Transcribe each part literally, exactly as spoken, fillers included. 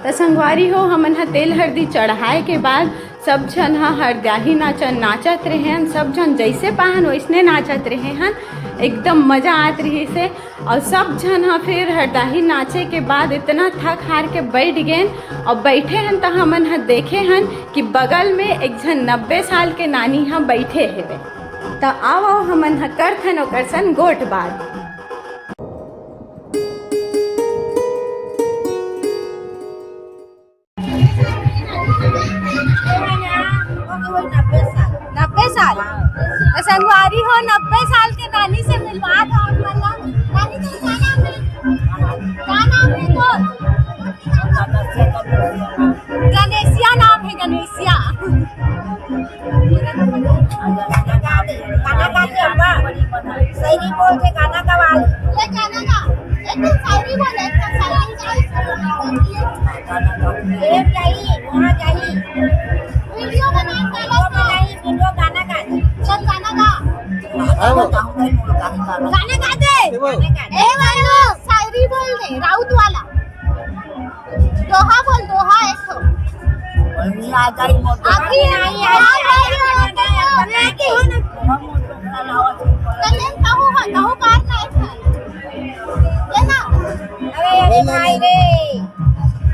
त संगवारी हो, हमन ह तेल हरदी चढ़ाए के बाद सब झन ह हरदाही नाचन नाचत रहे हन। सब झन जइसे पाहन वइसने नाचत रहे हन, एकदम मजा आत रहिस हे। अउ सब झन ह फिर हरदाही नाचे के बाद इतना थक हार के बैठ गेन, अउ बैठे हन त हमन ह देखे हन कि बगल में एक झन नब्बे साल के नानी ह बैठे हेवे। त आव, आव, हमन ह करथन ओकर सन गोठ बात। नब्बे साल। त संगवारी हो, नब्बे साल के नानी से मिलवा दो आप मन ला। नानी, तेरा क्या नाम है? क्या नाम है तोर? गणेशिया नाम है, गणेशिया। गाना गा दे, गाना गा दे अम्मा। शायरी बोल के गाना गवा ले। ले गाना गा। एक ठन शायरी बोल, एक ठन शायरी। ए जाई, वहाँ जाई। वीडियो बना, वीडियो बनाई, वीडियो गाना गा दे। चल गाना गा। हाँ, वो। गाना गा दे। ए, वो। गाना गा दे। ए, वो शायरी बोल दे, राउत वाला। दोहा बोल, दोहा एक ठो। नहीं आ जाई मोर। अभी नहीं आई। कने कहूँ हो, कहूँ बात नहीं था। ये ना। अरे, अरे भाई रे।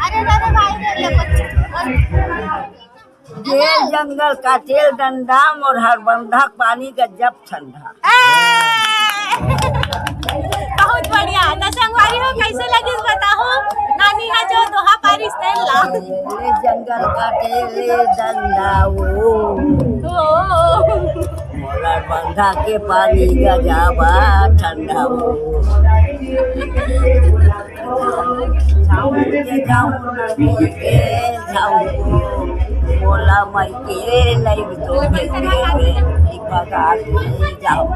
अरे, अरे भाई रे, ये बच्चे। जेल जंगल का तेल डंडा, मोर हर बंधा पानी गजब ठंडा। ए! बहुत बढ़िया। त संगवारी हो, कैसे लगिस बताओ? नानी हा जो दोहा पारिस तेल ला। ले जंगल काटे ले डंडा वो। ओ। मोला बंधा के पानी गजावा ठंडा वो। जाऊं के जाऊं नदी के जाऊं, मोला मई के नहीं तो के भगा के जाऊं।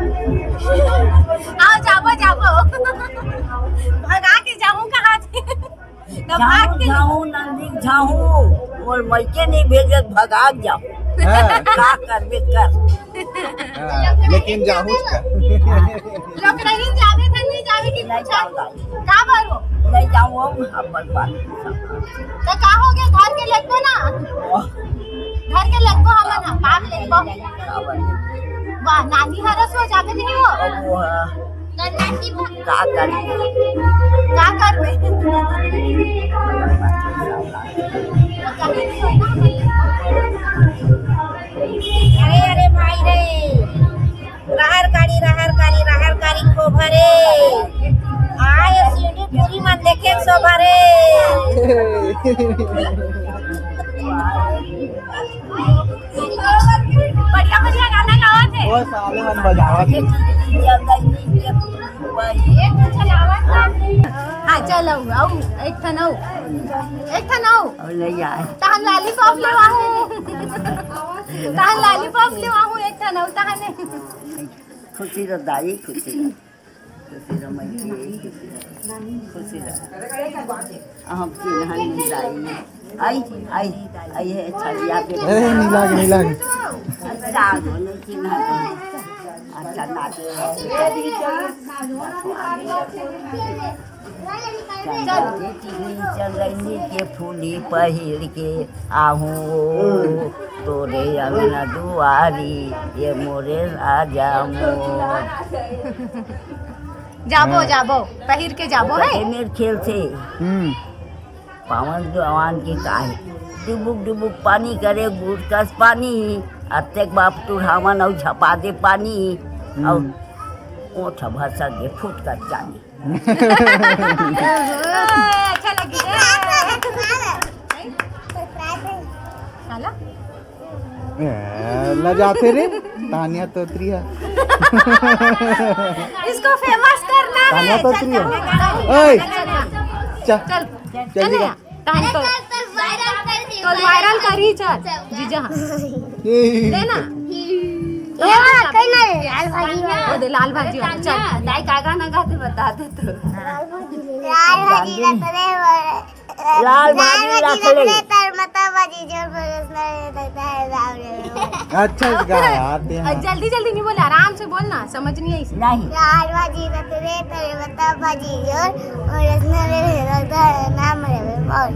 आओ, जाबो, जाबो। भगा के जाहूं कहाँ से? तब जाहूं, भाग के जाहूं, नंदी जाहूं, मोर मई के नहीं भेजत, भगा के जाहूं। हाँ। का करबे कर। हाँ, लेकिन जाहूं का। लोग नहीं जावे था, नहीं जावे कि नहीं पूछा? जाऊंगा। का बरो? नहीं जाऊं हम, अपन बात। तो का हो गया? घर के लेगबो ना? वाह। घर के लेगबो, हमन ह, बाप लेगबो। वाह, नानी हरस हो जाबे नहीं हो? अब वो, हाँ। का करी? का करबे? अरे, अरे भाई रे। रहर काड़ी, रहर काड़ी, रहर काड़ी खोभरे। आय सीढ़ी पूरी मन देखे सोभरे। बढ़िया, बढ़िया गाना गावत हे। ओ साले मन बजावत हे। हाँ, चल, आऊ, आऊ, एक ठन आऊ। एक ठन आऊ। अब नहीं आए। तहन lollipop लेवाहूँ। तहन lollipop लेवाहूँ, एक ठन आऊ, तहन। खुशी रह दाई, खुशी रह। खुशी रह, मइके, खुशी रह। खुशी रह। हम चिन्हन नहीं दाई। आई, आई, आई है छलिया पे। ए, नहीं लाग, नहीं लाग। अच्छा, वो नहीं चिन्हन। अच्छा, नाच। चंदा के टिकली चंदैनी के फूली पहिर के आहूँ तोरे अंगना दुआरी, ये मोरे राजा मोर। जाबो, हाँ। जाबो, पहिर के जाबो, है? मेर खेल से। हम्म। पावन जवान के काहे डुबुक डुबुक पानी करे, गुड़ कस पानी, अतेक बाप टुढ़ावन अउ झपा दे पानी, हम्म। अउ ओठ भसक दे फुटका चानी। अच्छा लगी रे। साला? ए, लजाथे रे, तानिया तोतरी है। इसको famous करना है। तानिया तोतरी है। चल, ओए, चल, चल, चल, चल, चल। तान तो, तो viral कर दी, तो viral करी, चल, जीजा। ए। ले ना। ए, कहीं ना रे, लाल भाजी वाला। वो दे, लाल भाजी वाला, चल। दाई का गाना गाते बता दे तो। लाल भाजी रखले वाला। लाल भाजी रखले। पता भाजी जो परोसना रहता है, राम रे। अच्छा, इसका यार, ते हाँ। जल्दी जल्दी नहीं बोले, आराम से बोलना, समझ नहीं आई। नहीं। लाल भाजी रख दे, तेरे पता भाजी जो परोसना रहता है, नाम रे मोर।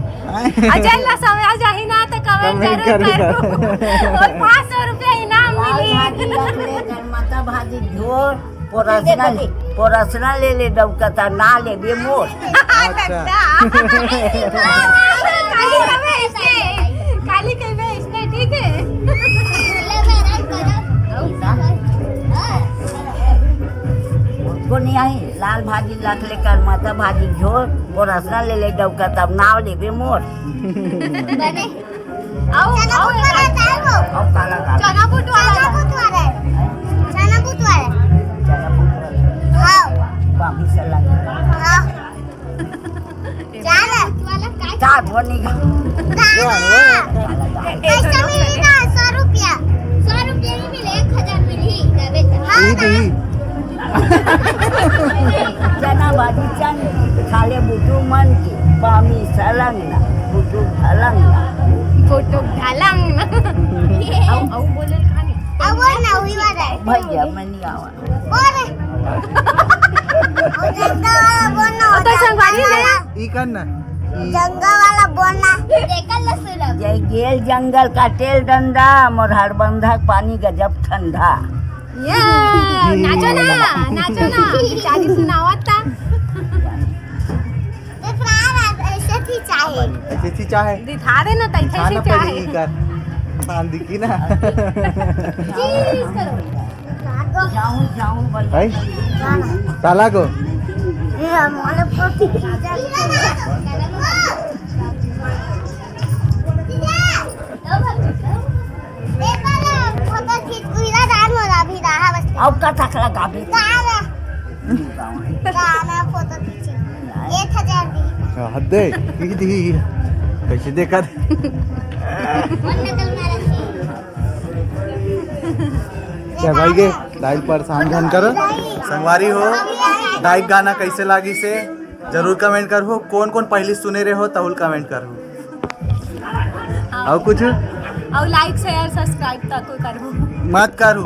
अजय ला समझ आही ना तो कमेंट कमेंट जरूर करो। करो। और पाँच सौ रुपया इनाम लाल मिली। भाजी रख ले, गरमाता भाजी झोर, पोरसना, पोरसना ले ले डौका ता ना लेबे मोर। अच्छा। काली कबे इसने, काली कबे इसने, ठीक है? को नहीं आई, लाल भाजी रख ले, गरमाता भाजी झोर, पोरसना ले ले डौका तब नाव लेबे मोर। बने। आओ, चना आओ, बुट वाला आओ। चाय हो। अब काला काला। चना बुट वाला। चना बुट वाला है। चना बुट वाला। चना बुट वाला। हाँ। बामी से लग। हाँ। चार। चार वो नहीं। दाना। काला काला। पैसा मिलेगा, सौ रुपया। सौ रुपया नहीं मिले, एक हजार मिली। हाँ, ई दी। चना भाजी चन खाले बुटू मन के पामी सलंग ना बुटू ढलंग ना। बुटू ढलंग ना। अउ, अउ बोले खानी। अब वो ना हुई वाला है। भैया, मैं नहीं आवा। बोल। वो जंगल वाला बोलना ओ तो होता है। संगवारी ने ई कर ना। ई जंगल वाला बोलना। देखल ना सुनब। जय गेल जंगल का तेल डंडा, मोर हड़बंधा के पानी गजब ठंडा। या, नाचो ना, नाचो ना, बेचारी सुनावत था। तो फिलहाल ऐसे थी चाहे। ऐसे थी चाहे। दिखा दे ना, तैसे दिखा ना चाहे। पड़ी कर। हाँ, दिखी ना। चीज करो। जाऊं, जाऊं, भाई। भाई? साला को? ये हमारे फोटो खींचा। फोटो खींच, उधर डाल हो रहा, अभी रहा बस। अब का तक लगा भी? गाना। गाना फोटो खींच। एक हजार दी। अच्छा, हद दे, ई दी। कैसे देखा? क्या भाई के? दाई परेशान झन करो। संगवारी हो, दाई गाना कैसे लागिस हे? जरूर कमेंट करहू। कौन कौन पहली सुने रहे हो, तहुल कमेंट करहू। अउ कुछ? अउ लाइक, शेयर, सब्सक्राइब तक करहू। मत करहू।